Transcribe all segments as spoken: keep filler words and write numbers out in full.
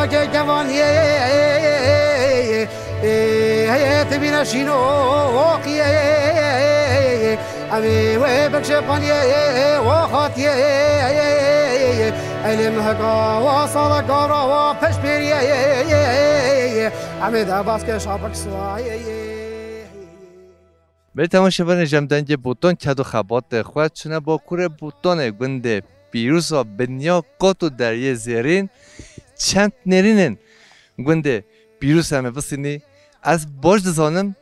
Ke kevaniyê, ê, ê, tibîne şîno oqiyê, em ê wê bikşe paniyê, o xatiyê, ê, lê miheka wa saleka ra wa peşpêriyê, em ê de baske şapik suwayê. Belê temaşevanên hêja, em dengê Botan ked û xebatê xwe çûne Bakurê Botanê gundê Pîrosa Binya Qat û Deriyê Zêrîn. Çend nêrînên gundê Pîrosa em ê bisînî. Ez baş dizanim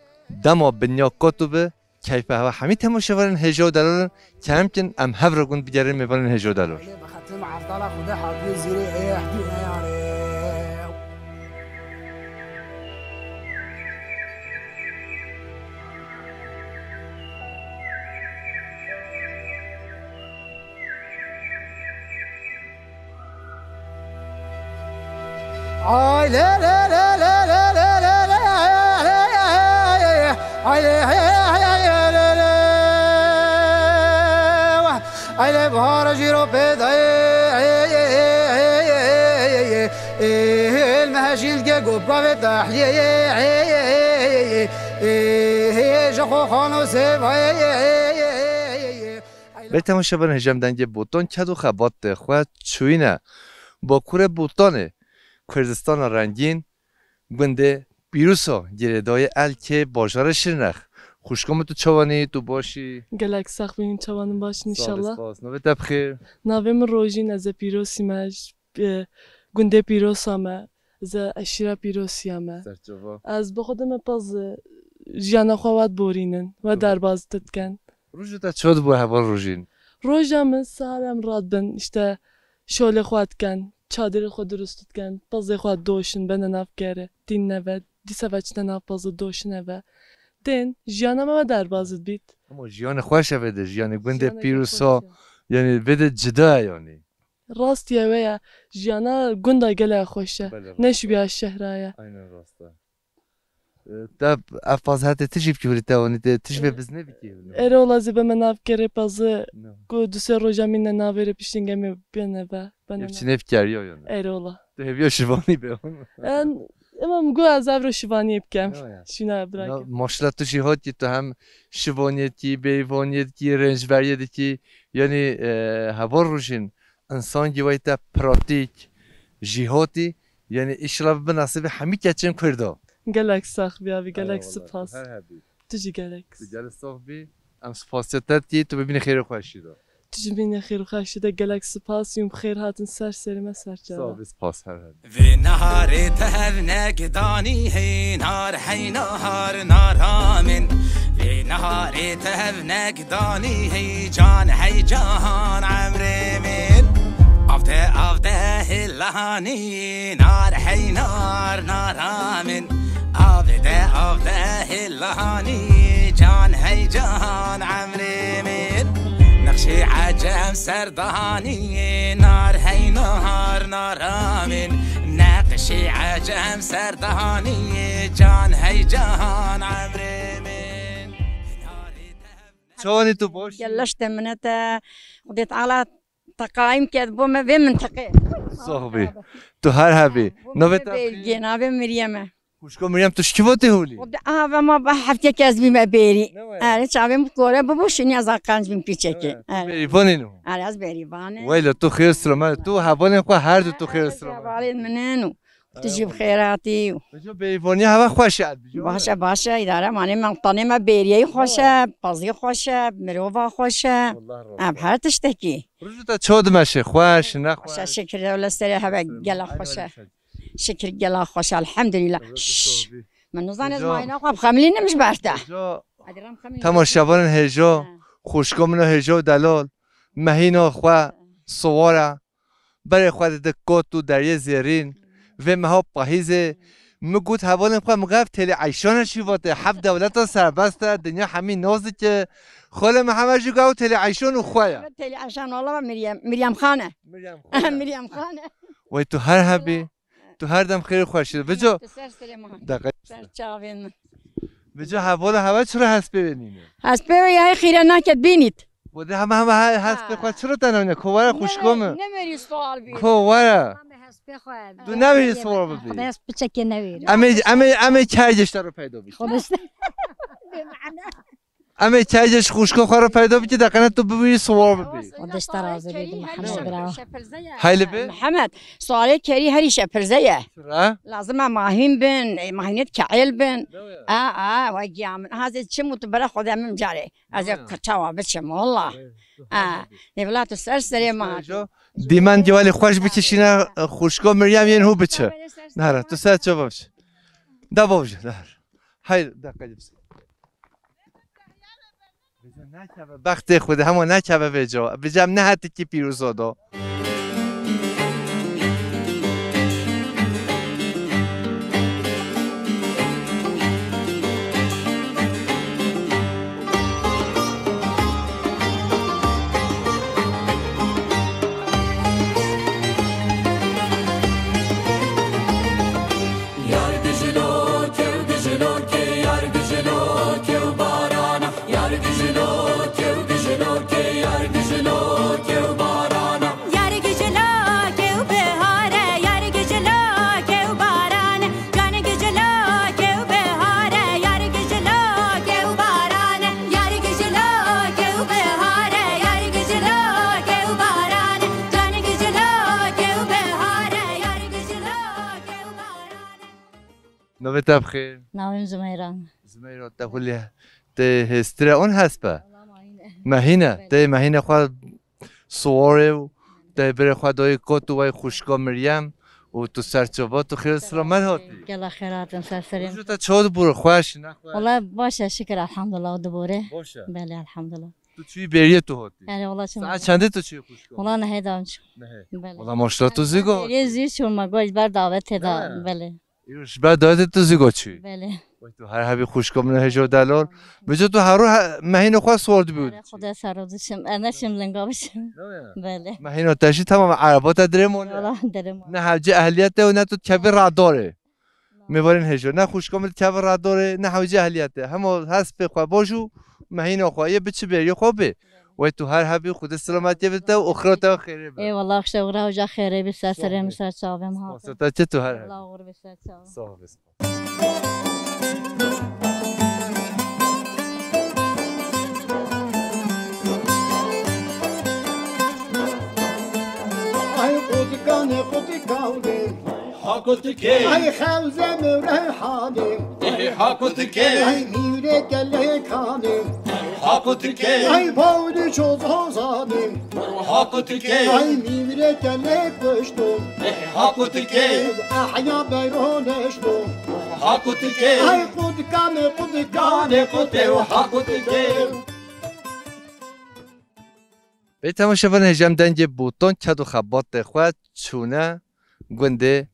dema Binya Qat û bi keyfe hewa hemî temaşevanên hêja û delalin, kemkin em hev re gund bigerin mêvanên hêja û delal. Xetim Evdala Xuda hatiye zîrê ê ehdî û neyarê. Ay le le le le le le le le le. Ay le le le le le le. Ay le bahar jîro pêdayê. El mehşîl ke gopka ve tahliyê. Ji xo xano sevayê. Belê temaşevanên hêja, em dengê Botan ked û xebatê xwe çûyîne Bakurê Botanê, Kurdistana rengîn, gundê Pîrosa girêdayê Elkê, bajarê Şirnex. Xwişka min, tu çawanî, tu başî? Gelek sax bî, çawan in, baş in înşallah. Spas. Navê te bi xêr? Navê min Rojîn, ez ê Pîrosî me, ji, e, gundê Pîrosa me, ez ê eşîra Pîrosiya me. Serçava. Ez bi xwe de me pez, e, jiyana xwe we diborînin, we derbaz dikin. Roja te çawa dibû heval Rojîn? Roja min sihar em radibin, işte şolê xwe dikin, çadirê xwe dirust dikin, pezê xwe doşin, bene nav kerê, tîn neve, dîse ve çine nav pezê doşin eve. Tên, jiyana me ve derbaz dibît. Ama jiyanê xweş eve de, jiyanê gundê Pîrosa, yani vê de cida ye yani. Rast ye, wê ye. Jiyana gunda gele xweş e. Belê, rast e. Ne ji biya şehra ye. Aynen rast e. E, te ev paz hete tijî bikî hûlî te wanî te tij vê bizne bikî hûlî. Erê ola zê be me nav kerê pazı ku du sê roja mîne navê rê piştî nge me bêne ve. Bêne. Ev çi nêv keriya yani. Erê ola. Tu hêviya şivanî be. En, ema min got ez ev ro şivaniyê bikem. Ya, ya. Şîna bira. Maşallah tu jî hatî tu hem şivaniyê dikî, bêyvaniyê dikî, rêncberiyê dikî. Yani, e, heval Rojîn, însan gî wey te pratîk, jî hatî, yani, înşallah bibe nesîbê hemî keçên Kurda. Gelek sax bî, abi, gelek spas. Eyvallah, tu her hebî. Tu jî gelek. Tu gelek sax bî. Em spasiya te dikî, tu bimînî xêr û xweşî de. Tu jî bimînî xêr û xweşî de, gelek spas. Yûn bi xêr hatin ser serê me, ser çava. Sax bî, spas, her hebî. Vê neharê tevnek danî hey nar hey nahar nara min. Vê neharê tevnek danî hey can hey cahan emrê min. Avde avde hilanî nar hey nar nara min. Avde avde hilanî can hey cahan emrê min. Nexşê ecem ser Danî nar hey nahar nara min, neqşî ecem ser danî can hey cahan emrê min. Çawanî tu baş? Gel leş te minete, Xwedê Teala te qaîm ked bo me vê mintiqê. Sax bî. Tu her hebî. Navê te? Belgê, navê Meryem e. Xwişko Meryem, tu ji kivatê holî? Aha, ve ma ba heftiyek ez bîme bêrî. Ne waya? Erê, çavê min kore bibû, şûnî ez a qenc bîm piçekê. Evet, tu bêrîvanê ne? Erê, ez bêrîvan e. Weyla, tu xêr sira me, tu hevalên xwe her du tu xêr sira me. Hevalên min in û tu jî bi xêr hatî. Bijo bêrîvaniya heva xweş e, bijo. Baş e, baş e, îdare manê me, tanê me bêriyeyî xweş e, pazî xweş e, mirova xweş e. Ev her tiştekî. Rûjû te ço dimeşe, xweş, ne xweş? Xweş e, şikir, ewle serê heve gela xweş e. Şikir gela xweş, elhamdülillah. Şş, min nizane ez mayîna xwe bixemilînim ji ber te. Temaşevanên hêja, xwişka min a hêja û delal, mehîna xwe, siwar e, berê xwe dide kot û deriyê zêrîn, vê meha pahîzê, min got hevalên xwe, min got ev têlê eyşan e şîvatê, heft dewleta serbest e, dinya hemî nas dike, xalê min heme jî got ew têlê eyşan û xwe ye. Têlê eyşan, wala Meryem, Meryem Xan e. Meryem Xan e. Meryem Xan e. Wey tu her hebî. Tu her dem xêr û xweşî. Vico. Tu ser serê min. Deqe. Ser çavên min. Vico hevala heve çira hespê wê nîne? Hespê wê yayê xîre nake bînît. Xwedê heme heme he-, hespê xwe çira te navne? Ko were xwişko min. Ne merî sual bî. Ko were. Tu nevêrî siwar bibî. Xwedayê piçekê nevêrî. Em ê, em ê, em ê çay ji te re peyda bikî. Xwedayê. Em ê çay ji xwişko xwe re peyda bikî, deqene tu bibî siwar bibî. Xwedayê te razî bê, Mihemed bira. Hey li bi? Mihemed, sualê kerî herî şepirze ye. Çira? Lazim e mahîn bin, e, mahînê ke'êl bin. A, a, we giya min. Hazê çim û tu bira Xwedê min carê. Ez ê çawa biçim, walla. A, ne bila tu ser serê ma. Dîmen cewalê xweş bikişîne, e, xwişko Miryem yên hû biçe. Nehre, tu ser çava biçe. Da bavje, nehre. Hayır, dakika, bir şey. Bize nekeve, bextê Xwedê hema nekeve vê cewab. Bize em nehetikî pîroza do. Navê te bi xêr? Navê min Zumeyra. Zumeyra, te xulî, te hêstire on hespe? Wala mahîne. Mehîne, te mehîne xwe siwarê û te birê xwe dayê kot û wey xwişka Miryem û tu serçava, tu xêr û silamet hatî. Gela xêr hatin, ser serê min. Rûja te çawa dibûre, xweş, nexweş? Wala baş e, şikir, elhamdulillah, dibûre. Baş e? Belê, elhamdulillah. Tu çûyî bêriyê tu hatî? Erê, wala çûm. Saet çendê tu çûyî xwişka? Wala nehê de çûm. Nehê. Belê. Wala maşallah tu zî go hatî. Erê, zî çûm, me go ji ber davetê de, belê. Îro ji ber dayê tu zî go çûyî? Belê. Wey tu her hebî xwişka min hêja delal. Vêca tu her roj he-, mehîna xwe siwar dibî û diçî? Xwedê ser rû diçim. E, neçim linga biçim. Belê. Mehîna te jî temam, ereba te dirê mane. Wala dirê mane. Ne hewcê ehliyetê û ne tu dikevî radarê. Mêvarên hêja. Ne xwişka min dikeve radarê, ne hewcê ehliyetê. Hema hespê xwe baş û mehîna xwe yê bi çi bê, yê xwe bê. Wey tu her hebî, Xwedê selametiyê bide te û oxira te xêrê be. Ê wala, xşe oxira hoca xêrê bî, ser serê min, ser çavê min hatin. Spasê te çi, tu her hebî. Wala oxir bî, ser çavê. Sağ ol, spas. Ay qutkanê qutkanê. Hakutikê. Ay xewzemê û reyhanê. Ê hakutikê. Ay mîrê gelê kanê. Hakutikê. Ay bawrî çozozanê. Hakutikê. Ay mîrê gelê kuşto. Ê hakutikê. Ehya beyro neşto. Hakutikê. Ay qutkanê qutkanê qutê û hakutikê. Bê temaşevanê hêja em dengê Botan ked û xebatê xwe çûne gundê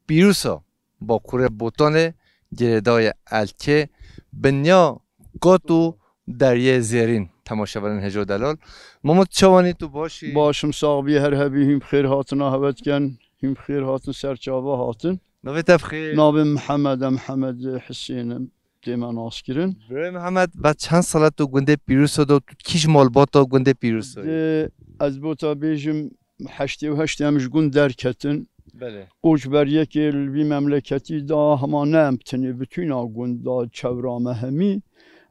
Pîrûsa, bakurê Botanê, girêdayê Elkê, binya got û deriyê zêrîn. Temaşevanên hêja û delal. Mamo, tu çawanî, tu baş î? Baş im, sax bî, her hebî, hîn bi xêr hatina hevet ken, hîn bi xêr hatin, ser çava hatin. Navê te bi xêr? Navê Mihemed e, Mihemed Hisên im. Tê me naskirin. Birayê Mihemed, ve çend sala tu gundê Pîrûsa de, tu kîj malbata gundê Pîrûsa yî? Dê ez bota bêjim, heştê û heştê em ji gund derketin. Belê. Koçberiyekê li vî memleketî da hema ne em tinê, bitûna gund da çewra me hemî.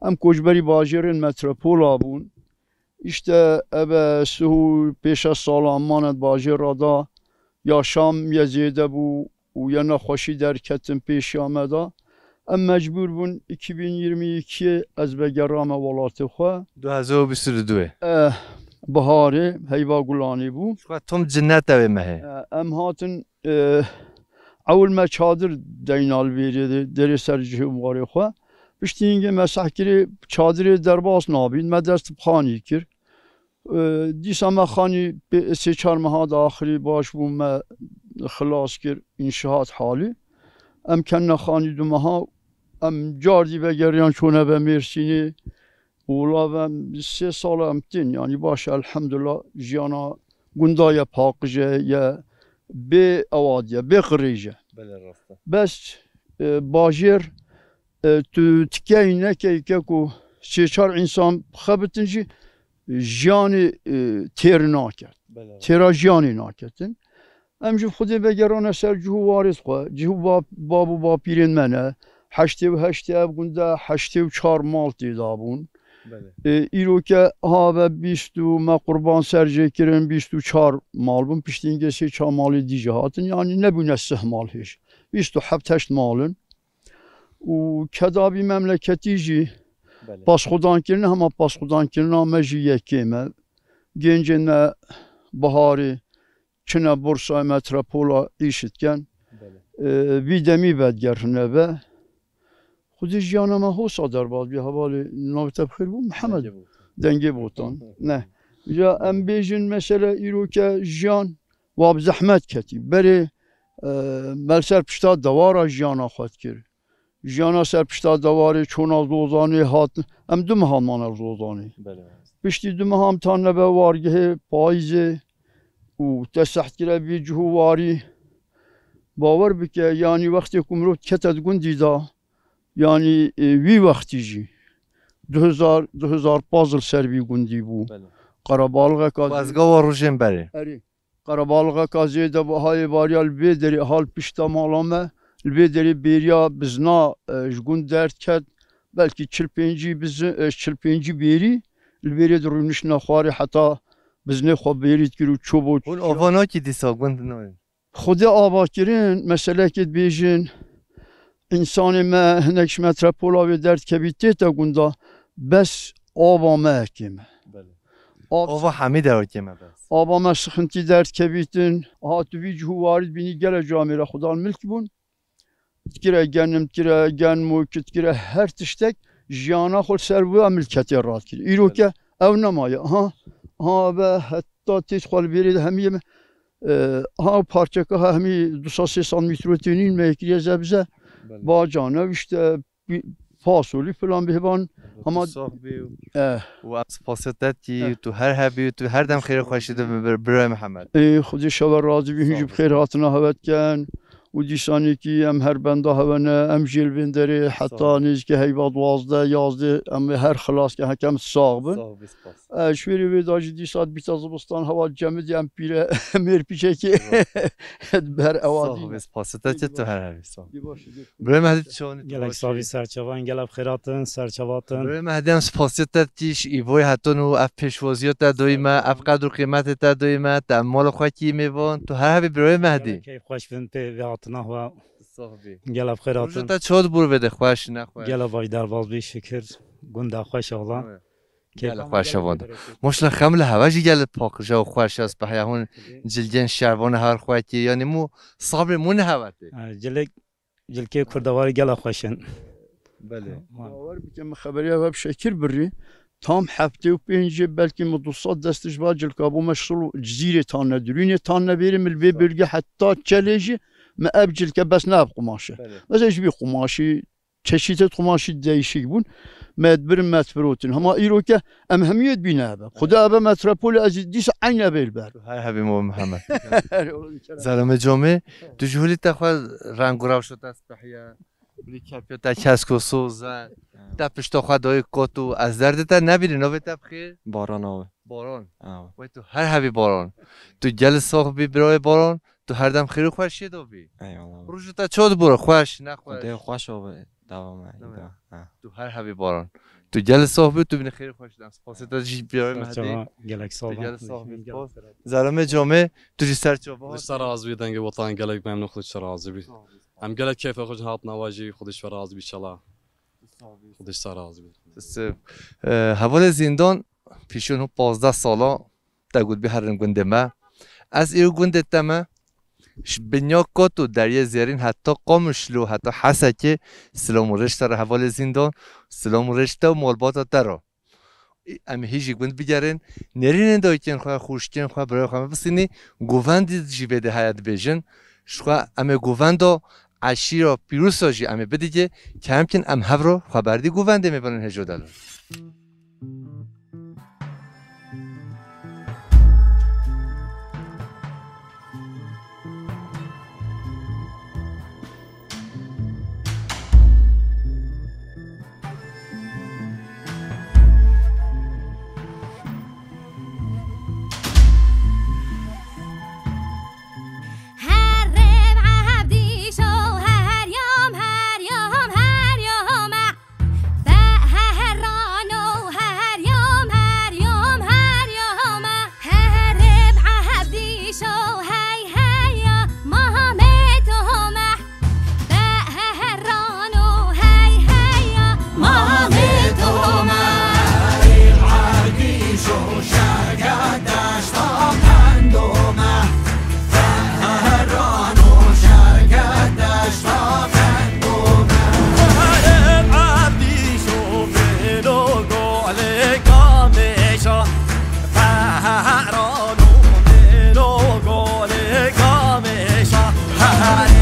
Em koçberî bajêrên metropola bûn. Îşte eve sih û pênc şeş sala em mane di bajêra da, ya şam ye zêde bû û ya nexweşî derketin pêşiya me da. Em mecbûr bûn iki bin yirmi iki ez vegerame welatê xwe. Du hezar û bîst û du. Eh, biharê, heyva gulanê bû. Ji xwe tom cinnet ew ê mehê. Eh, em hatin, eh, ewil me çadir deyna li vêrê de, derê ser cihê warê xwe. Piştî hingê me sehkirê çadirê derbas nabîn, me dest bi xanî kir. E, dîsa me xanî pê-, sê çar meha de axirî baş bû, me xilas kir, înşihat halî. Em kenne xanî du meha, em cardî vegeriyan çûne ve Mêrsînê. Wila ve sê sala em tên, yanî baş e, elhamdulillah, jiyana gunda ye paqij e, ye bê ewad ye, bê qirêj e. Belê, rast e. Bes, e, bajêr, e, tu tikey nekey ke ku sê çar însan xebitin jî jiyanê, e, têr naket. Belê. Têra jiyanê naketin. Em ji Xwedê vegerane ser cih û warê xwe. Cih û ba-, bab û bapîrên me ne. Heştê û heştê ev gund de heştê û çar mal tê de bûn. Belê. Ê, îroke ha ve bîst û me qurban ser jê kirin, bîst û çar mal bûn. Piştî hingê sê çar malê dî jî hatin. Yanî nebûne sih mal hêj. Bîst û heft heşt mal in. Û kedabî memleketî jî Belê. Pasxudankirine, hema pasxudankirina me jî yekê me. Gencên me biharê çine Bursayê, metropola îş dikin. Belê. Ee, vî demî vedigerine ve. Xwedê jiyana me hosa derbas bî, hevalê navê te bi xêr bû, Mihemed. Dengê Botan. Dengê Botan. Ne. Ya em bêjin mesele îroke jiyan wa bi zehmet ketî. Berê, e, me li ser pişta dewara jiyana xwe dikir. Jiyana ser pişta dewarê çona Zozanê hat, em du mehan mane Zozanê. Belê. Piştî du mehan tan nebe wargehê payîzê û te seht kire vî cih û warî. Bawer bike, yanî wextê ku mirov dikete di gundî de, yanî, e, wî wextî jî du hezar, du hezar paz li ser vî gundî bû. Belê. Qerebalixeka Xwezga wa rojên berê. Erê. Qerebalixeka zêde bihayê bariya li vê derê, ha li pişta mala me, li vê derê bêriya bizna, e, ji gund derket, belkî çil pêncî bizi-, e, çil pêncî bêrî, li vê derê dirûniştine xwarê heta biznê xwe bêrî dikir û çûbû. Hûn ava nakî dîsa gund nayên? Xwedê ava kirin, meselekê dibêjin, însanê me hinek ji metropola wê derdikevî tête gunda, bes ava me hekê me. Belê. Av- Ava hemî dewekê me bes. Ava me sixintî derdikevîtin, ha tu vî cih û warî dibînî gele camêre xwedan milk bûn. Dikire genim, dikire genmûk, dikire her tiştek jiyana xwe li ser wê milketê radikir. Îroke ew nemaye. Ha, ha ve heta têt xwe li bêrê de hemî, e, ha parçeka ha hemî du sed sê sed mîtro tênîn me yekiriye ze bize. Belê. Baca ne işte, fasolî filan bihvan. Hema sax bî û, eh, û em spasiya te dikî, eh, tu her hebî û tu her dem xêr û xweşî de bi, bi, birayê Mihemed. Ê, Xwedê şewe razî bî, hûn jî bi xêr hatina hewe dikin. Û dîsanekî em her benda hewe ne, em jî li vên derê heta nêzîkî heyva duwazdeh, yazdeh, em ê her xilas ke hekem sax bin. Sax bî, spas. E, ji wêrê wê da jî dîsa bîta zivistan hewa cemidî em pîre mêr pîçekê ber ewa dî. Sax bî, spas. Te çi tu her herî sax. Dî baş, dî. Birê Mehdî çawanî tu Gelek baş savî bî. Serçavan, gelek xêratin, serçavatin. Birê Mehdî em spasiya te dikî ji îvoyê heton û ev pêşwaziya te doyî me, ev qedr û qîmetê te doyî me, te em mala xwe kî mêvan, tu her hebî birê Mehdî. Gelek keyf xweş bin pê vê hatina xwe. Sax bî. Gelek xêratin. Roja te çawa dibûr vê de xweş, nexweş? Gelek baş derbas bî, şikir. Gunda xweş ola. Evet. Gelek xweş e van. Maşallah xem li hewe jî gelek paqij e û xweş e, spehî hûn cilgên şervan her xwe kê, yanî mû sabrê mû ne hewe tê. E, cilek, cilkê kurdewarî gelek xweş in. Belê. Bawer bike min xeberiya we bi şekir birî. Tam heftê û pêncê, belkî min du sed dest ji va cilka bû me şil û Cizîrê tan ne, Dirûnê tan ne bêrê min li vê bölge heta Çelê jî me ev cilke bes ne ev qumaş e. Belê. Mesela ji vî qumaşî çeşîtê qumaşî değişik bûn. Me dibirin, me difirotin. Hema îro ke em hemiyê dibîne eve. Xwedê eve metropol ez dîsa eyn eve li ber. Her hebî mo Mihemed. Zeremê comê, tu ji holî te xwe reng û rewşa te spehiye. Holî kepiya te kesk û soz e. Te pişta xwe dayê kot û ez derdê te nebînim, navê te bi xêr? Baran abi. Baran. Abi. Wey tu her hebî Baran. Tu gelî sax bî birayê Baran. Tu her dem xêr û xweşiyê de bî. Eyvallah. Rojê te çawa dibûre? Xweş, nexweş? Xwedê xweş abi. Devam e. Devam e. Ha. Tu her hebî Baran. Tu gelî sax bî, tu bînî xêr û xweş de. Spasê te jî birayê Mehdî. Serçava, gelek sağ ol. Tu gelî sax bî. Spas. Zeremê comê, tu jî serçava. Xwedê te razî bî, dengê watan gelek memnun, Xwedê te razî bî. Em gelek keyfê xwe jî hatina we jî, Xwedê ji we razî bî inşallah. Xwedê ji te razî bî. Siz, e, hevalê Zîndan, pîşên hûn pazdeh sala te got bî herin gundê me. Ez îro gundê te me, ji Binyakot û Deriyê Zêrîn heta Qamişlo, heta Hesekê, silam û rêj te re hevalê Zîndan, silam û rêj te û malbata te re. Em hî jî gund bigerin, nêrînên dayikên xwe, xwişkên xwe, birayê xwe me bisînî, govendî jî vê de heye dibêjin. Ji xwe em ê govenda eşîra Pîrosa jî em ê bidigê, kemkin em hev re xwe berdî govendê mêvanên hêja delal.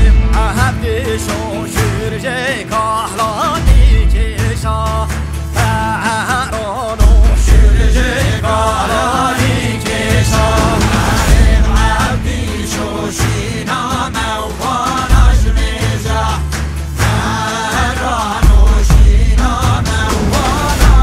Evdîşo şûrjê kahlanî kêşa, Behrano şûrjê kahlanî kêşa. Evdîşo şîna mewxana ji mêja, Behrano şîna mewxana.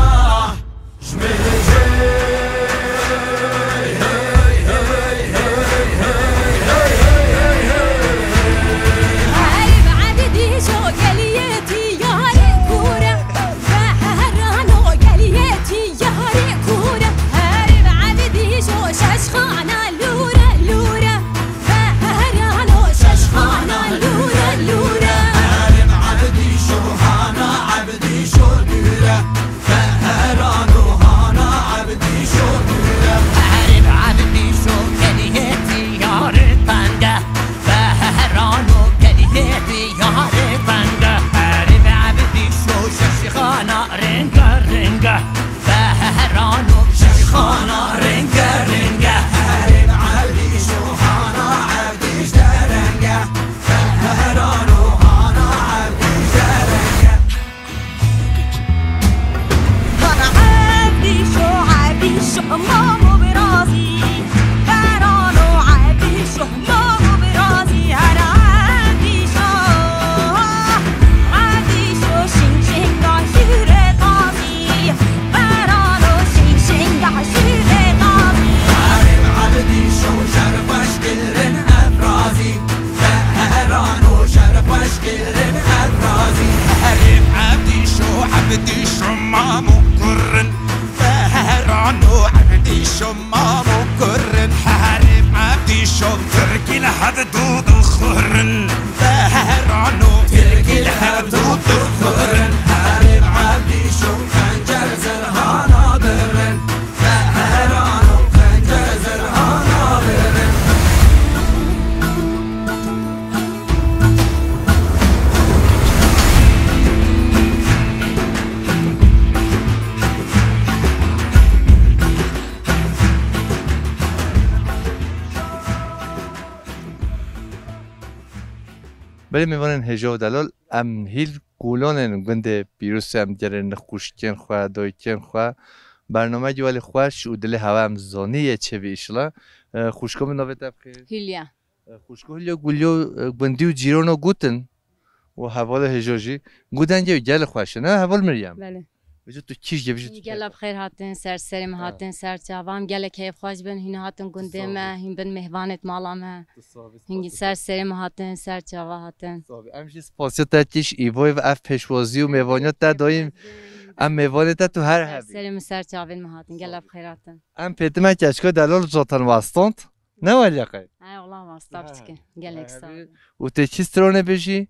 Herib Evdîşo geliyê diyarê tenge, Behrano geliyê diyarê tenge. Herib Evdîşo şeşixana renge renge, Behrano şeşixana renge renge. Herib Evdîşo hana Evdîş derenge, Behrano hana Evdîş derenge. Hana Evdîşo, Evdîşo, mamo birazî. Berano Evdîşo, mamo birazî. Hana Evdîşo, Evdîşo, şing şinga şûrê qazî. Berano şing şinga şûrê qazî. Evdîşo, şerf weş kirin efrazî. Behrano şerf weş kirin efrazî. Herib Evdîşo, Evdîşo mamo kurin. Behrano Evdîşo mamo kurin. Herib Evdîşo Tirkî li hevdu dixurin. Behrano Tirkî li hevdu dixurin. Herib Evdîşo xencer zirhana birin. Belê mêvanên hêja û delal, em hîl kolanên gundê Pîrûsê em digerên li xwişkên xwe, dayikên xwe. Bernameyekî welê xweş û dilê hewe em zanî yê çêbî îşila. E, xwişka min navê te bi xêr? Hülya. E, xwişka Hülya, Gulyo, e, gundî û cîrano gotin û hevala hêja jî. Gu dengê wî gelê xweş e, ne heval Meryem? Belê. Vêca tu kî jî, vêca tu Gelek kêf. Xêr hatin, ser serê min Ha. hatin, ser çavan. Gelek keyf xweş bin, hûn hatin gundê Sağ ol. me, hûn bin mêhvanêt mala me. Tu sağ ol, Hûn spas. ser serê min hatin, ser çava hatin. Sağ ol. Em jî spasiya te kîş îvoy ve ev pêşwazî û mêvaniya te dayîm. Em mêvanê te tu her Ser hebî. serê min, ser çavên min hatin. Sağ Gelek ol. Xêr hatin. Em pêtime keçka delal zaten wastand. Ne waliya qey? Ay, Allah wasta Ha. biçke. Gelek Ha, sağ ol. hebî. Û tê çi stranê bijî?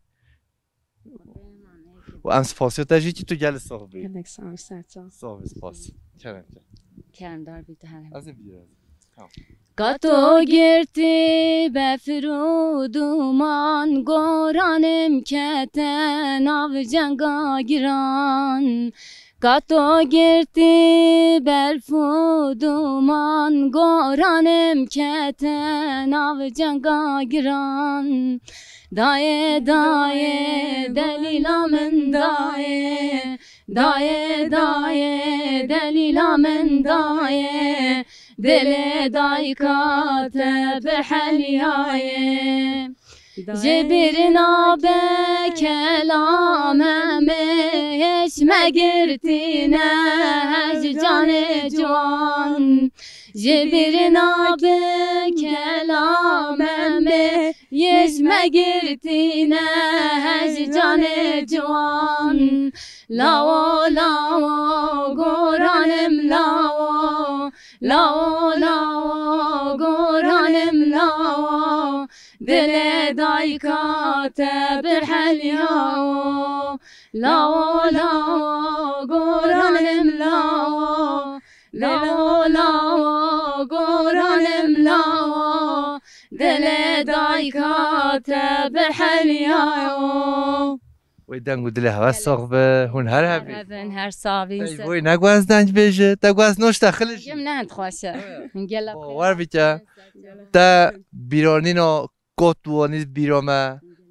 Û em spasiya te jî ki tu gelê sax bî. Gelek sağ ol, ser çav. Sax bî, spas. Kerem, kerem. Kerem dar bî tu her. Ez ê bî, ez ê. Tamam. Kato girtî befir û duman, goranim kete nav cenga giran. Kato girtî berf û duman, goranim kete nav cenga giran. Dayê, dayê, delîla min dayê. Dayê, dayê, delîla min dayê. Dilê dayika te biheliyaye. Ji bîr nabe kelame me, hêç megirtîne ji canê ciwan. Ji bîr nabe kelame me, hêç megirtîne ji canê ciwan. Lawo, lawo, goranim lawo. Lawo, lawo, goranim lawo. Dilê dayika te biheliyawo. Lawo, lawo, goranim lawo. Lawo, lawo, goranim lawo. Dilê dayika te biheliyawo. Wê deng û dilê hewe sax be, hûn her Her hebî. hebin, her sabî. Ey, ser- boy, ne guez deng bêje, te guez noşte xilij. Hingim ne hend xweş e. Gelek Bawer xêr. bike, te bîranîna kot wanî bîra me.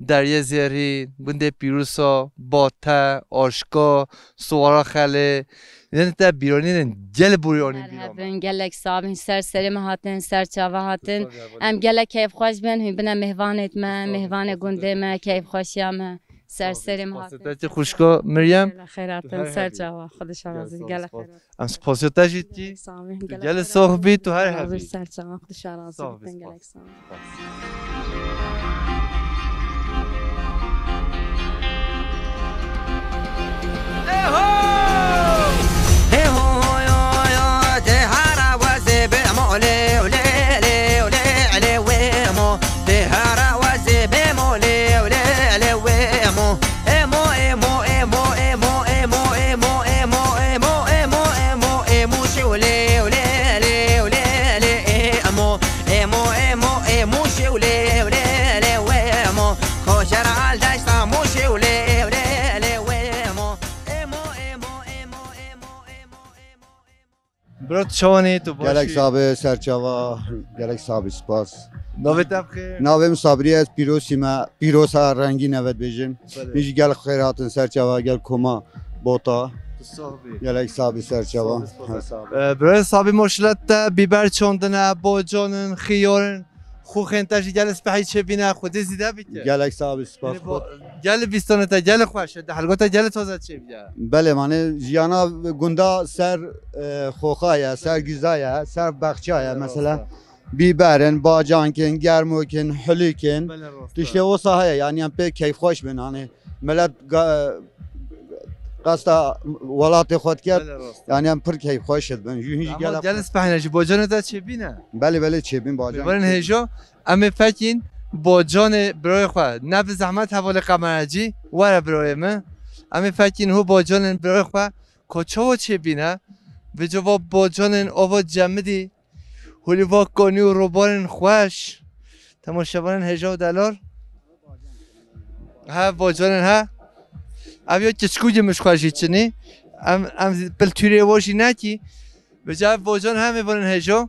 Deriyê Zêrîn, gundê Pîrûsa, Bate, Aşka, Siwara Xelê. Yên te bîranîn in, gel bîranîn Her bîran. Hebin, gelek sabin, ser serê me hatin, ser çava hatin. Em gelek keyfxweş bin, hûn bine mêvanêt me, mêvanê gundê me, keyfxweşiya me. Ser serê me hatin. Te çi xwişka Meryem? Gelek xeyratin, ser çava, Xwedê şarazî, gelek xeyrat. Em spasiya te jî dikî. Gelek sabin, gelek xeyrat. Gelê sox bî, tu her hebî. Ser çava, Xwedê şarazî, gelek sabin. Emo, emo, emo, emo, emo, şewlê, wlê, lê, wlê, lê, ê, emo. Emo, emo, emo, şewlê, wlê, lê, wê, emo. Koşer al deşta mo şewlê, wlê, lê, wê, emo. Emo, emo, emo, emo, emo, emo, emo. Bro, tu çawanî, tu baş Gelek î? Sabe, serçava, gelek sabe, spas. Navê te bixêr? Navê min Sabrî ye, ez Pîrosî me, Pîrosa rengîn evet bêjin. Belê. Min jî gelek xêr hatin serçava, gel koma Bota. Tu sax bî. Gelek sax bî serçava. Sax bî, spas. Her sax bî. Ee, birayê Sabî, maşallah te bîber çandine, bocanin, xiyarin, xuxên te jî gelek spehî çêbîne, Xwedê zîde bike. Gelek sax bî, spas. Yanî bo-, gelek bîstanê te gelek xweş e, dehelga te gelek taze çêbîye. Belê, mane jiyana gunda ser, e, xoxa ye, ser giza ye, ser baxça ye, belê, mesela. Rast e. Bîberin, bacankên, germokên, hilîkên. Belê, rast e. Tiştê wisa heye, yanî em pê keyfxweş bin, hani milet ga-, qesta welatê xwe diket, belê, rast e, yanî em pir keyfxweş dibin. Jû hîn jî ama gelek gelek spehîne jî bocanê te çêbîne. Belê, belê, çêbîn bacan. Mêvanên hêja, em ê fekîn bocanê birayê xwe. Ne bi zehmet hevalê qemerecî, were birayê min. Em ê fekîn ho bocanên birayê xwe, ko çawa çêbîne, vêca va bocanên ava cemidî, holî va kanî û robarên xweş. Temaşevanên hêja û delal. He, bocanên he. Ev ya kiçikû ji min ji xwe jî çinî. Em, em zî pil tûrê wa jî nekî. Vêca ev bocan he mêvanên hêja.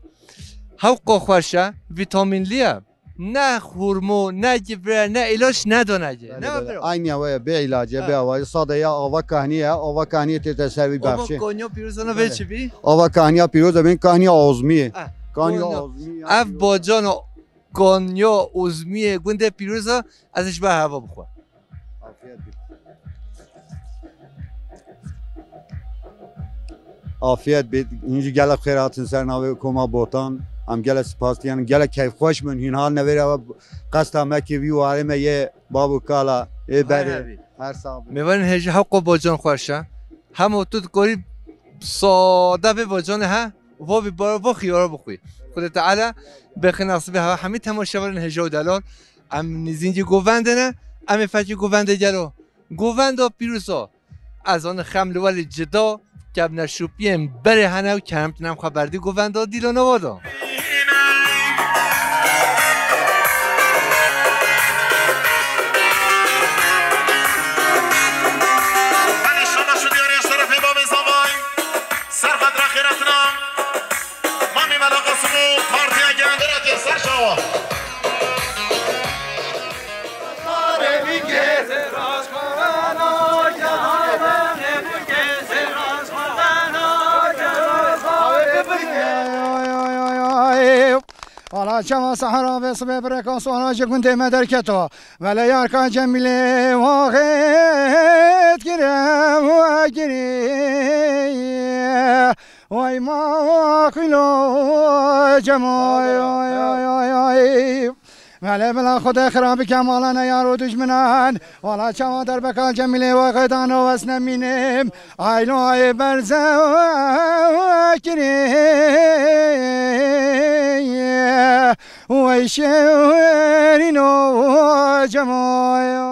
Hewqa xweş e, vîtamînlî ye. Ne hurmo, ne givre, ne îlaç, ne danegê. Belê, ne belê. Biro. Aynı ya, bê îlace, ha, bê awayê. Sade ya ava kahnî ya, ava kahnî tê te ser vî bexşê. Ava Konya pîrozana vê çi bî? Ava kahniya pîroz e, bên kahniya ozmiyê. Ha, kahniya Konya. Ozmiyê ya. Ev pîroz e. Bacana Konya ozmiyê gundê pîroza, ez ji ber heva bixwe. Afiyet bit. Afiyet bit. Hûn jî gelek xêr hatin ser navê Koma Botan. Em gelek spas dikin. Gelek keyfxweş bin. Hûn hal nevêre qesta me kê vî warê me yê bab û kala, ê berê. Her sax bin. Mêvanên hêja hewqa bocan xweş e. Hema tu dikarî sade vê bocanê he. Va vî bar, va xiyara bixwî. Xwedê Teala bêxe nasibê hewa hemî temaşevanên hêja û delal. Em nêzîkî govendê ne, em ê fekî govendê gelo. Govenda pîroz o. Ez zanim xem li we lê cida, kevneşopiyên berê hene û kerem tune em xwe berdî govenda dîlana wa da. Serxet ra xêratina. Mamî Mela Qasim û partiya Genderek ê ser şawa. Ala çawa sehra ve sibê birêkan sona ji gundê me derketo. Vele yarka Cemîlê waxêt gire, wa girê. Way ma xwîlo Cemoy, ay, ay, ay, ay. Vele bila Xwedê xira bike malane yar û dijminan. Wala çawa derbeka Cemîlê waxêt dano ez nemînim. Aylo ay berze kirê. Wey şêrîno Cemoy.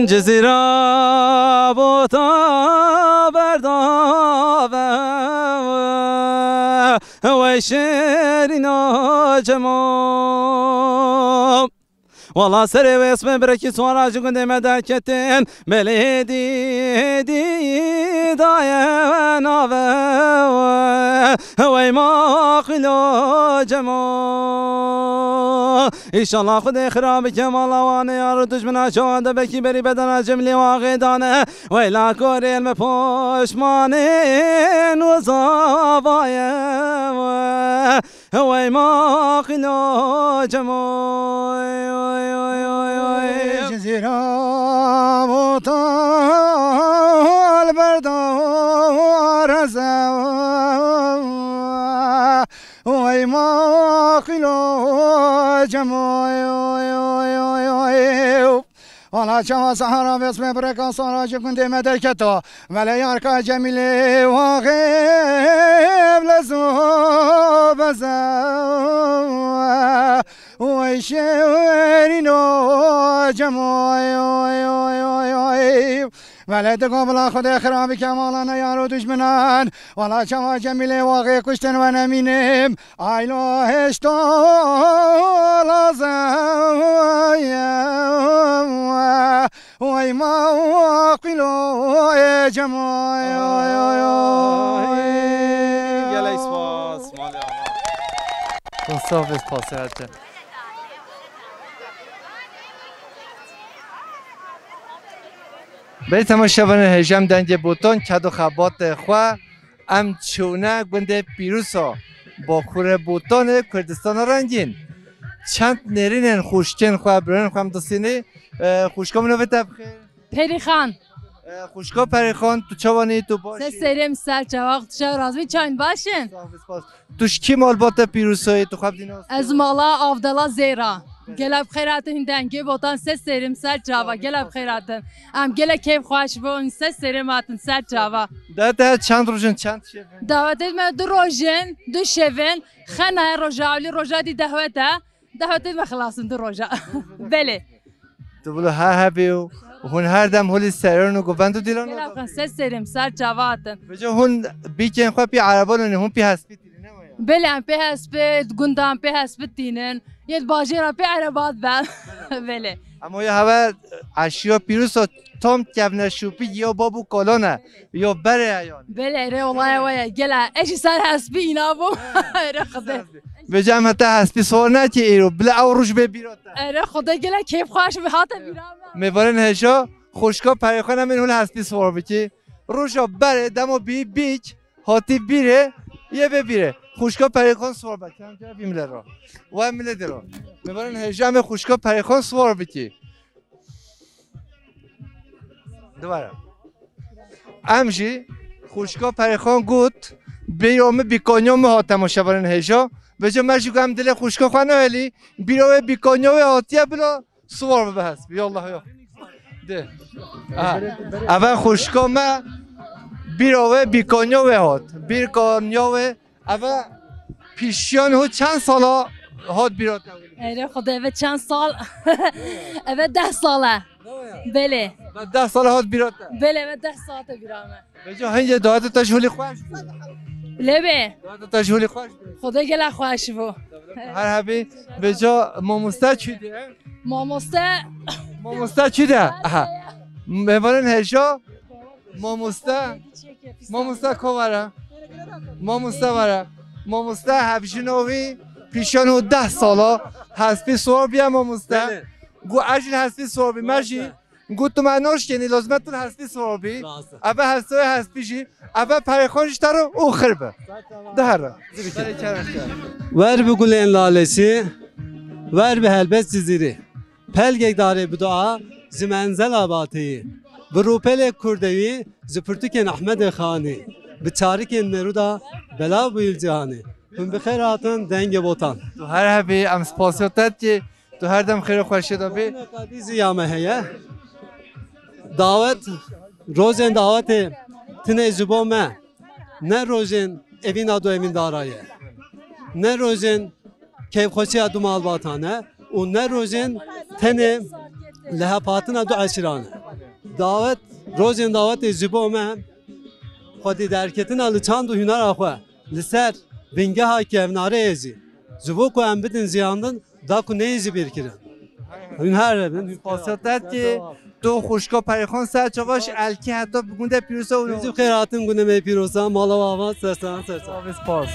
Cizîra bota berdave, wey şêrîno Cemo. Wala serê wê esmê birekî swara ji gundê me derketin. Belê dî, dî daye nave we. Wey ma qilo cemo. Înşallah Xwedê xira bike mala wane ya ru dijmina çawa de bekî berî bedena cemlê wa xêdane. Wey la korên me poşmanên we zavaye we. Wey ma qilo cemo. Cizîra botal berdar ez. Wey ma qilo cemo. Wala çawa sehara vêsmê birêka sara ji gundê me derketo. Mele yarka Cemîlê waxê lezo beze. Wey şêrîno cemo. Mele digo bila Xwedê xira bike mala ne yar û dijminan. Wala çawa Cemîlê waxê kuştin we nemînim. Aylo heşto lazem. Wey ma qilo e cemo. Gelek spas. Malê ava. Spas, spas, spas. Belê temaşevanên hêja em dengê botan, ked û xebatê xwe em çûne gundê Pîrûsa, Bakurê Botanê, Kurdistana Rengîn. Çend nêrînên xwişkên xwe, birayên xwe em disînî. E, xwişka min, navê te bi xêr? Perîxan. E, xwişka Perîxan, tu çawanî, tu baş î? Ser serê min, ser çava, tu çawa razî, çawa baş in? Sağ ol, spas. Tu ji kî malbata Pîrûsayê, tu xwe bidî nas? Ez mala Avdela Zêra. Gelek bi xêr hatin, hîn dengê botan, ser serê min, ser çava, gelek bi xêr hatin. Em gelek keyf xweş bûn, ser serê me hatin, ser çava. Dawetê çend roj in, çend şev in? Dawetê me du roj in, du şev in. Xena ye roja ewlî, roja dî dehwet e. Dehwetê me xilas in du roja. Belê. Tu bilo her hebî û hûn her dem holî seran û govend û dîlan. Gelek xwe ser serê min, ser çava hatin. Vêca hûn bîkên xwe pî ereban û hûn pî hespî tînin, ne waya? Belê, em pê hespî, gunda em pê hespî tînin. Yê bajêra pê erebat ben. Belê. Ama ya heve eşîra Pîrûsa tam kevneşopî ya bab û kalan e. Ya berê ye yani. Belê, erê, olaya waya. Gela, ez jî ser hespî îna bû. Erê Xwedê. Vêca em heta hespî swar nekî îro. Bila ew roj bê bîra te. Erê Xwedê, gela keyf xweş bi hate bîra me. Mêvarên hêja, xwişka Perîxan em ên hûn hespî swar bikî. Roja berê demo bî bîk, hatî bîrê, yê bê bîrê. Xwişka Perîxan swar be. Kem kem bî milê ra. Ve milê dê ra. Mêvarên hêja em ê xwişka Perîxan swar bikî. Dubare. Em jî xwişka Perîxan got, bîra min bîkanya min hat, temaşevanên hêja. Vêca me jî got em dilê xwişka xwe nahêlî, bîra wê bîkanya wê hatiye bila swar bibe hespî. Ya Allah ya. De. Aha. Eve xwişka me bîra wê bîkanya wê hat. Bîkanya wê Eve pîşiyan ho çend sala hat bîra te? Erê Xwedê, eve çend sal? Eve deh sal e. Belê. Ve deh sala hat bîra te? Belê, eve deh sal te bîra me. Vêca hingê dawetê te ji holî xweş bû? Lê bê. Dawetê te ji holî xweş bû? Xwedê gelek xweş bû. Her hebî. Vêca mamoste çi diye? Mamoste. Mamoste çi diye? Aha. Mêvanên hêja. Mamoste, mamoste ko vere? Mamoste vere. Mamoste hevjino wî pîşan û deh sala hespî swar biye mamoste. Belê. Gu ez jî hespî swar bî, me jî. Gu tu me naşkenî, lazim e tu hespî swar bî. Rast e. Eve hestê hespî jî, eve perêxan jî te re û xir be. Dihere. Wer bi gulên lalesî, wer bi helbest Cizîrî. Pelgek darê bi dua, ji menzela bateyî. Bi rûpelê kurdewî, ji pirtûkên Ehmedê Xanî. Bi çarikên Nerûda, belav bûyî li cîhanê. Hûn bi xêr hatin, dengê botan. Tu her hebî, em spasiya te dikî. Tu her dem xêr û xweşiyê de bî. Qadî ziya me heye. Dawet, rojên dawetê tinê ji bo me. Ne rojên evîna du evîndara ye. Ne rojên keyfxweşiya du malbatan e û ne rojên tenê lihevhatina du eşîran e. Dawet, rojên dawetê ji bo me xwedî derketina li çand û hunera xwe li ser bingeha kevnareyê jî. Ji bo ku em bidin jiyandin, da ku neyê jî bîrkirin. Hûn her bin. Xasiyet ki tu xwişka Perîxan Serçava ji Elkê heta bi gundê Pîrosa û Hêzî xêr hatin gundê me Pîrosa, mala we ava, ser sağ, ser sağ. Spas.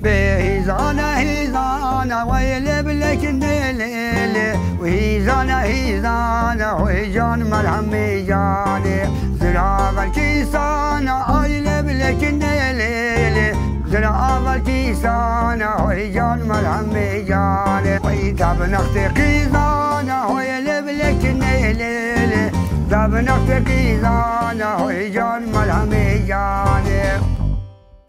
Bê hîzana hîzana wey lê bilekinde lê lê. Hîzana hîzana hoy can melhemê canê. Zira belkî sana ay lê bilekinde lê lê. Zira belkî sana hoy can melhemê canê. Wey tabinaxtê qîzana hoy lê bilekinde lê lê. Tabinaxtê qîzana hoy can melhemê canê.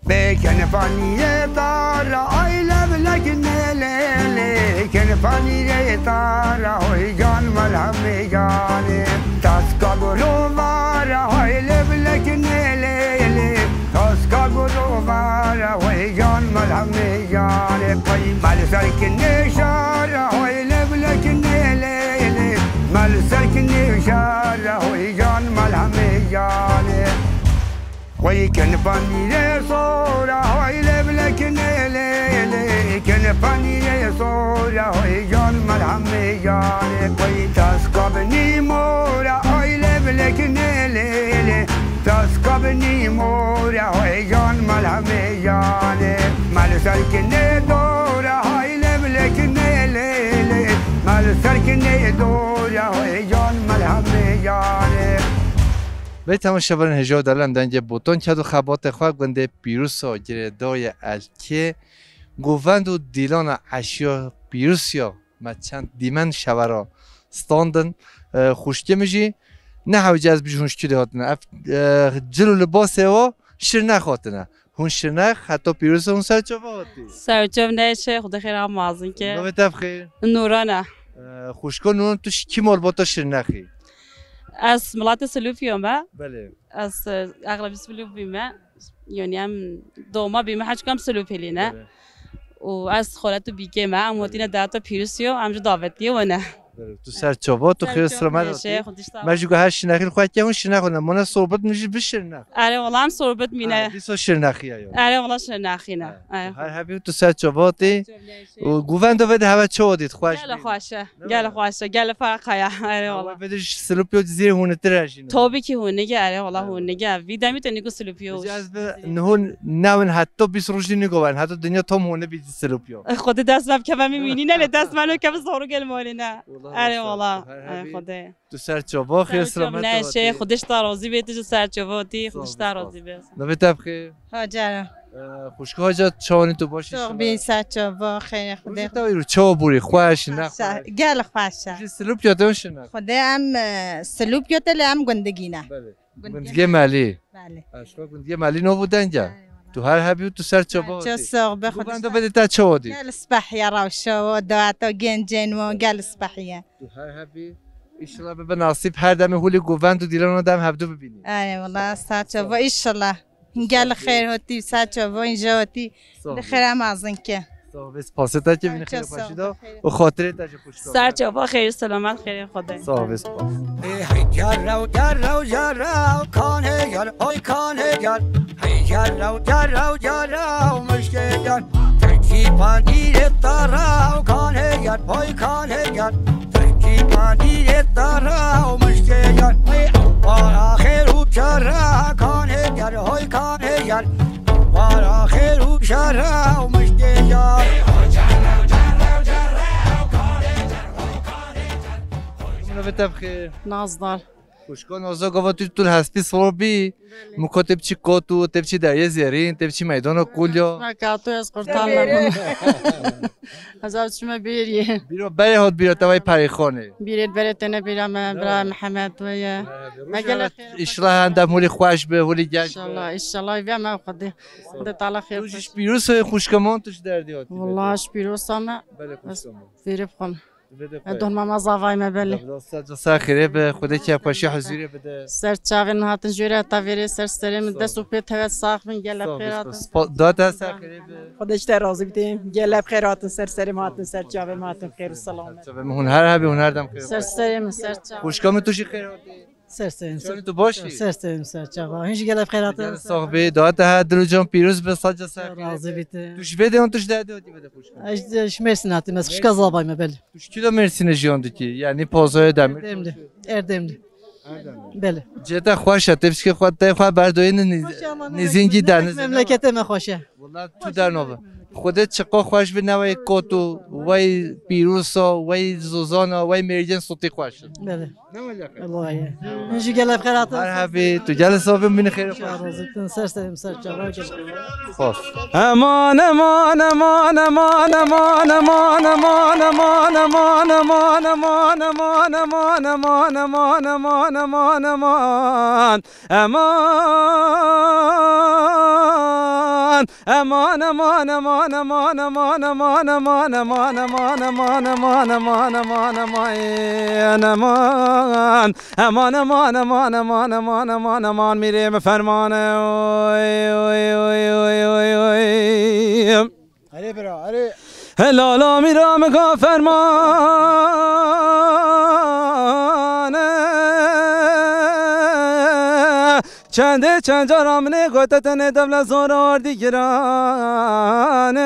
Bê kin panîrê tara ay lê bilekinde lê lê. Kin panîrê tara hoy can melhemê canê. Taska goro vara hoy lê bilekinde lê lê. Taska goro vara hoy can melhemê canê. Ay mal serkinde şara hoy lê bilekinde lê lê. Mal serkinde şara hoy can melhemê canê. Wey kin panîrê sora hoy lê bilekinde lê lê. Kin panîrê sora hoy can melhemê canê. Wey taska binî mora hoy lê bilekinde lê lê. Taska binî mora hoy can melhemê canê. Mal serkinde dora hoy lê bilekinde lê lê. Mal serkinde dora hoy can melhemê canê. Bê temaşevanên hêja û delal, em dengê botan ked û xebatê xwe gundê Pîrosa girêdayê Elkê, govend û dîlana eşya Pîrosiya me çend dîmen şevera standin. E, xwişkê min jî ne hewce ez bijî hûn ji çi dê hatine. Ev, e, cil û libasê wa Şirnex hatine. Hûn Şirnex heta Pîrosa hûn Serçava hatî? Serçev neşe, Xwedê xêr ha mazin ke. Navê te bi xêr? Nûran e. E, xwişka Nûran, tu ji kî malbata Şirnexî? Ez milatê Silûfî yo me. Belê. Ez, e, exlebî Silûfî me. Yanî em doma bî me, heçka em Silûfîlî ne. Belê. Û ez xalet û bîkê me, em hatîne dehata Pîrosiyo, em jî davetiyê we ne. Tu ser çava, tu xêr selamet hatî. Me jî got her şirnexî li xwe ke hûn şirnex ne. Mona sorbet min jî bişirnex. Erê wala em sorbet mîne. Ha, dîso şirnexiya yo. Erê wala şirnexî ne. Ha, her hebî tu ser çava hatî. Û govenda vê de heve çawa dît, xweş bî? Gel xweş e. Gel xweş e. Gel ferq heye. Erê wala. Vê de ji Silopyo Cizîrê hûnitir e jî. Tabii ki hûnîk e, erê wala hûnîk e. Vî demî te nîgo Silopyo. Ez bi nihon newin heta bîst roj jî nîgo wen. Heta dinya tam hûnî bî Silopyo. Xwedê dest me bikeve min mînîne lê dest me nokeve zor gel malîne. Erê wala. Xwedê. Tu ser çava, xêr selamet hatî. Xwedê ji te razî bê, tu ji ser çava hatî, Xwedê ji te razî bê. Navê te bixê? Hacer. Xwişka Hacer, çawanî tu baş î? Sox bî, ser çava, xêr Xwedê. Te îro çawa borî, xweş, ne xweş? Gel xweş e. Ji Silopya te şine? Xwedê em, e, Silopya te lê em gundikî ne. Belê. Gundikê Melî. Belê. Eşqa gundikê Melî nov û deng e. Tu her hebî û tu ser çava hatî. Çok sox be, Xwedê ji te razî bê. Gel spehiye rewşa û deweta gencên wan gel spehiye. Tu her hebî. Înşallah bibe nasîb her demê holê govend û dîlana dem hevdu bibînî. Erê wala, ser çava înşallah. Gel xêr hatî, ser çava înja hatî. Li xêr em azin ke. Sağ ol, spasê te ke vînî xêr xweşî da û xatirê te jî xweş. Ser çava, xêr selamet, xêrê Xwedê. Sağ ol, spas. Hey, hey, gerrew, gerrew, gerrew, kanê ger, hoy kanê ger. Hey, gerrew, gerrew, gerrew, mişkê ger. Trekî pandîrê te rew, kanê ger, hoy kanê ger. Trekî pandîrê te rew, mişkê ger. Hey, ew para xêr û şer e, kanê ger, hoy kanê ger. Ew para xêr û şer e, ew mişkê ger. Navê te bixêr? Nazdar. Xwişka Nazo, gava tu tu li hespî sor bî. Belê. Miko te biçî kot û te biçî deriyê zêrîn, te biçî meydana kulya. Me kato ez qurtar me. Ez ev çime bêrî. Bîro berê hat bîra te vay perîxanê. Bîrê berê tene bîra me, bira Mihemed ve ye. Me gelek xêr. Înşallah hende holî xweş be, holî genç be. Înşallah, înşallah ve me Xwedê. Xwedê Teala xêr. Tu jî pîroz e xwişka man, tu ji derdê hatî. Wala ji pîroz me. Belê xwişka man. Vêrê bixwin. Don mama zavay me belê. Ser xêrê be, Xwedê kêfxweşî huzûrê bide. Ser çavên hatin jûre heta vêrê ser serê min dest û pê tewet sax bin, gelek xêr hatin. Da te ser xêrê be. Xwedê ji te razî bide. Gelek xêr hatin ser serê min hatin, ser çavê min hatin, xêr û selamet. Çavê min hûn her hebî, hûn her dem xêr. Ser serê min, ser çavê. Xwişka min tu jî xêr hatî. Ser serê min. Çavê tu baş î? Ser serê min, ser çava. Hûn jî gelek xêr hatin. Gelek sax bê. Da te her dil û can pîroz be, sac û ser xêrê. Razî bide. Tu ji vê de yan tu ji derdê hatî vê de xwişka? Ez ji Mêrsîn hatî, ez xwişka zavay me belê. Tu ji kî de Mêrsînê jiyan dikî? Yanî Pazayê Demir. Erdemlî. Erdemlî. Belê. Cihê te xweş e, tepişkê xwe, te xwe berdoyê nîz-, nîzîngî denizê. Memleketê me xweş e. Wala tu dernabe. Xwedê çiqa xweş bi newey kot û wey pîrosa, wey zozana, wey mêrgên sotî xweş in. Belê. Wallahî. Min jî gelek xêr hatin. Her hebî, tu gelek sax bî, min xêr xweş. Razî bin, ser serê min, ser çava. Xos. Eman, eman, eman. Eman, eman, eman. Eman, eman, eman, eman, mîrê min fermane. Oy, oy, oy. Erê bira, erê. Helala mîra min ka fermane. Çendê çend cara min ê gote tenê devle zor ardî giran e.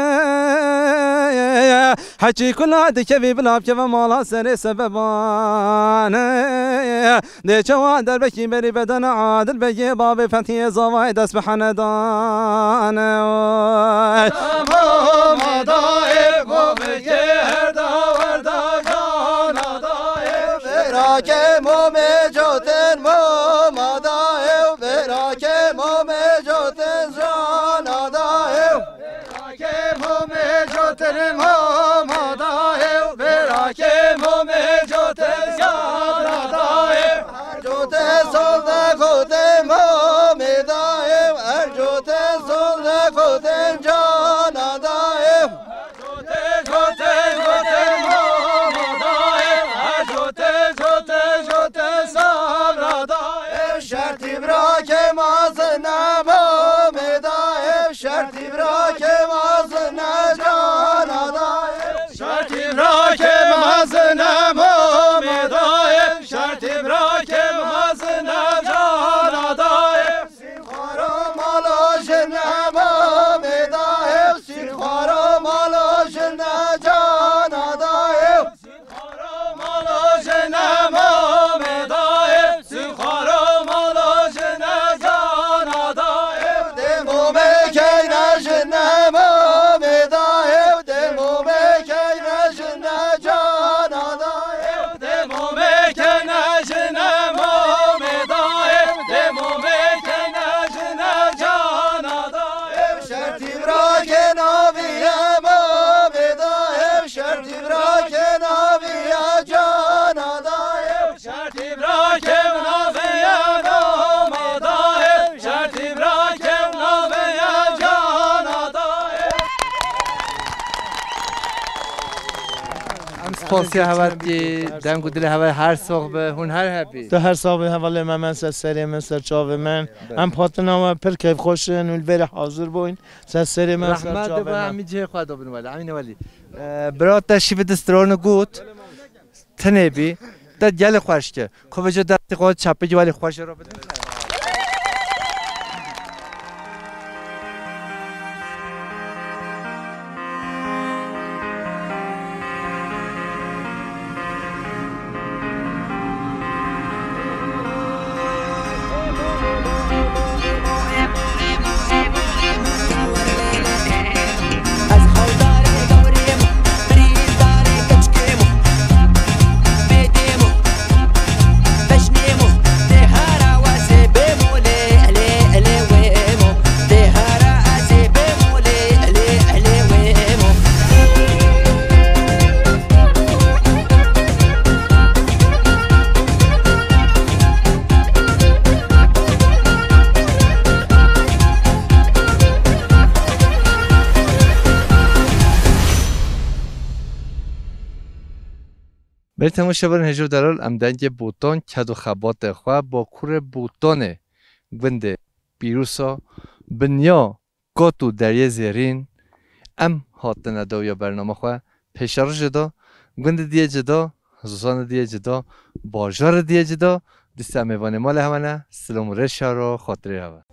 Heçî kula dikevî bila bikeve mala serê sebeban e. Dê çawa derbekî berî bedene Adil Begê babê Fethiyê zavayê dest bi henedan e. Oy. Tamam da ev govekê herda werda cana da ev. Bêrakê momê cotin moma da ew, bêrakê momê cotin cana da ew. Bêrakê momê cotin moma da ew, bêrakê momê cotin cana da ew. Her cotin sol de gotin momê da ew, her cotin sol de gotin cana da ew. Jote, jote, jote, mama da ev. Jote, jote, jote, sabra da ev. Şertî bira ke mazine, mame da ev. Şertî bira ke mazine, cana da ev. Xosê heval kî, deng û dilê heval her sax be, hûn her hebî. Tu her sax bî hevalê me, me ser serê min, ser çavê min. Em hatina we pir keyfxweş in û li vêrê hazir bûyn. Ser serê min, ser çavê min. Rehmet be, em cihê xwe da bin wele, emîne welî. Ee, bira te şîvê di stronu got, tenê bî, te gelê xweş ke. Ku vêca destê xwe çapê cî welî xweş re bidin. Berî temaşevanên hêja û delal, em dengê Botan, ked û xebatê xwe, bakurê Botanê, gundê Pîrosa, binya Kot û Deryê Zêrîn, em hatine dawiya bernama xwe. Pêşerojê de gundê diyê cida, ziwanê diyê cida, bajarê diyê cida, dîsa mêvanê malê hewe ne, silam û rêşa ro xatirê hewe.